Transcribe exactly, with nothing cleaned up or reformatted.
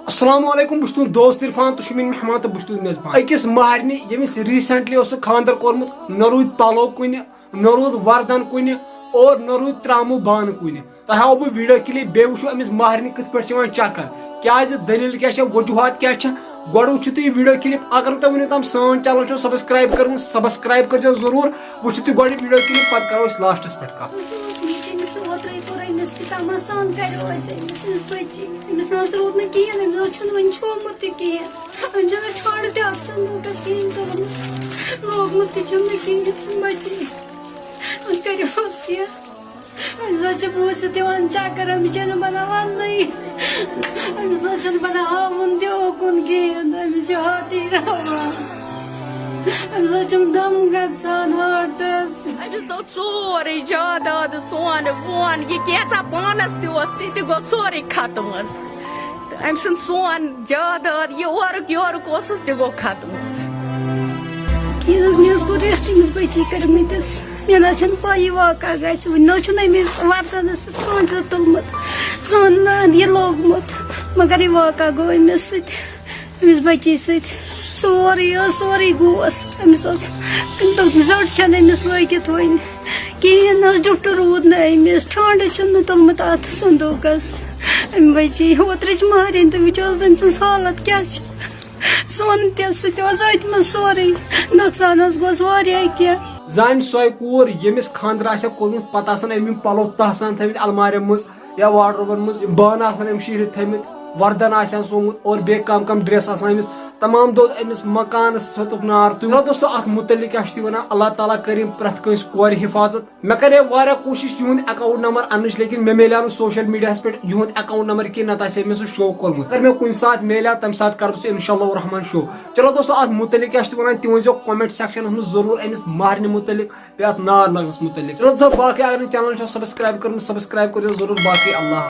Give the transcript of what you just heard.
السلام علیکم، بہٕ چھُس تُہُنٛد دوست عرفان، تُہۍ چھِو میٲنۍ مہمان تہٕ بہٕ چھُس تُہُنٛد میزبان۔ أکِس مہرنہِ، ییٚمِس recently اوس سُہ خانٛدر کوٚرمُت، نہ روٗدۍ پَلو کُنہِ، نہ روٗد وردن کُنہِ اور نہ روٗد ترٛاموٗ بانہٕ کُنہِ۔ تۄہہِ ہاوو بہٕ video clip، بیٚیہِ وٕچھِو أمِس مہرنہِ کِتھ پٲٹھۍ چھِ یِوان چکر، کیٛازِ، دٔلیٖل کیٛاہ چھےٚ، وجوٗہات کیٛاہ چھےٚ۔ گۄڈٕ وٕچھِو تُہۍ یہِ video clip۔ اگر نہٕ تۄہہِ وٕنیُک تام سٲنۍ channel چھو subscribe کٔرمٕژ، subscribe کٔرۍزیو ضروٗر۔ وٕچھِو تُہۍ گۄڈٕ video clip، پتہٕ کرو أسۍ lastس پٮ۪ٹھ کتھ۔ أمِس اوترَے کوٚر أمِس سۭتۍ تَماہ سان کَریو اَسہِ أمِس، أمِس بٔچی۔ أمِس نہ حظ روٗد نہٕ کِہیٖنۍ، أمِس حظ چھُنہٕ وۄنۍ چھومُت تہِ کِہیٖنۍ۔ أمۍ چھُنہٕ ٹھنٛڈ تہِ اَتھ صندوٗقَس کِہیٖنۍ تُلمُت، لوگمُت تہِ چھُنہٕ کِہیٖنۍ بٔچی۔ أمِس کَریوس کینٛہہ، أمِس حظ چھِ بوٗزِتھ یِوان چَکر، أمِس چھُنہٕ بَنان وَننُے، أمِس نہ حظ چھُنہٕ بَنان ہاوُن تہِ اوکُن کِہیٖنۍ، أمِس چھُ heartٕے راوان۔ أمِس حظ چھُم دَم گژھان heartس۔ أمِس دوٚپ سورُے جاداد، سۄن وۄن، یہِ کینٛژھا پانَس تہِ اوس، تہِ تہِ گوٚو سورُے ختم حظ۔ تہٕ أمۍ سُنٛد سۄن جاداد، یہِ اورُک یورُک اوسُس، تہِ گوٚو ختم حظ۔ یہِ حظ، مےٚ حظ گوٚو رٮ۪تھ أمِس بٔچی کٔرمٕتِس۔ مےٚ نہ حظ چھَنہٕ پَے یہِ واقعہ گژھِ۔ وٕنہِ نہ حظ چھُنہٕ أمِس وَردَنَس سۭتۍ کانٛہہ تہِ تُلمُت، سۄن نہ یہِ لوگمُت، مگر یہِ واقعہ گوٚو أمِس سۭتۍ۔ أمِس بَچی سۭتۍ سورُے حظ، سورُے گوس۔ أمِس اوس کُنہِ دۄہ زٔٹ چھَنہٕ أمِس لٲگِتھ وۄنۍ کِہیٖنۍ نہٕ حظ، ڈُپٹہٕ روٗد نہٕ أمِس، ٹھانٛڈٕ چھُنہٕ توٚلمُت اَتھ صندوٗقَس۔ أمۍ بَچی اوترٕچ مہرٮ۪ن تہٕ وٕچھ حظ أمۍ سٕنٛز حالت کیٛاہ چھِ۔ سۄن تہِ، سُہ تہِ اوس أتھۍ منٛز سورُے، نۄقصان حظ گوس واریاہ کینٛہہ۔ زانہِ سۄے کوٗر، ییٚمِس خانٛدر آسہِ ہا کوٚرمُت، پَتہٕ آسَن أمۍ یِم پَلو تَہہ سان تھٲومٕتۍ اَلمارٮ۪ن منٛز یا wardrobeن منٛز، یِم بانہٕ آسَن أمۍ شیٖرِتھ تھٲومٕتۍ، وردن آسہِ ہن سومُت اور بیٚیہِ کم کم dress آسان أمِس، تمام دوٚد أمِس مکانس ہیوٚتُکھ نار۔ تُہۍ وٕچھِو دوستو، اتھ متعلق کیٛاہ چھِ تُہۍ ونان؟ اللہ تعالیٰ کٔرِنۍ پرٛٮ۪تھ کٲنٛسہِ کورِ حفاظت۔ مےٚ کرے واریاہ کوٗشش یِہُنٛد account number اننٕچ، لیکن مےٚ میلیو نہٕ social mediaہس پٮ۪ٹھ یِہُنٛد account number کینٛہہ، نتہٕ آسہِ ہے مےٚ سُہ show کوٚرمُت۔ اگر مےٚ کُنہِ ساتہٕ میلیو، تمہِ ساتہٕ کرٕ بہٕ سُہ انشاء اللہ الرحمن show۔ چلو دوستو، اتھ متعلق کیٛاہ چھِ تُہۍ ونان؟ تُہۍ ؤنۍزیو comment sectionس منٛز ضروٗر أمِس مہرنہِ متعلق، بیٚیہِ اتھ نار لگنس متعلق۔ چلو دوستو، باقٕے اگر نہٕ channel چھو subscribe کٔرمٕژ، subscribe کٔرِو ضروٗر۔ باقٕے اللہ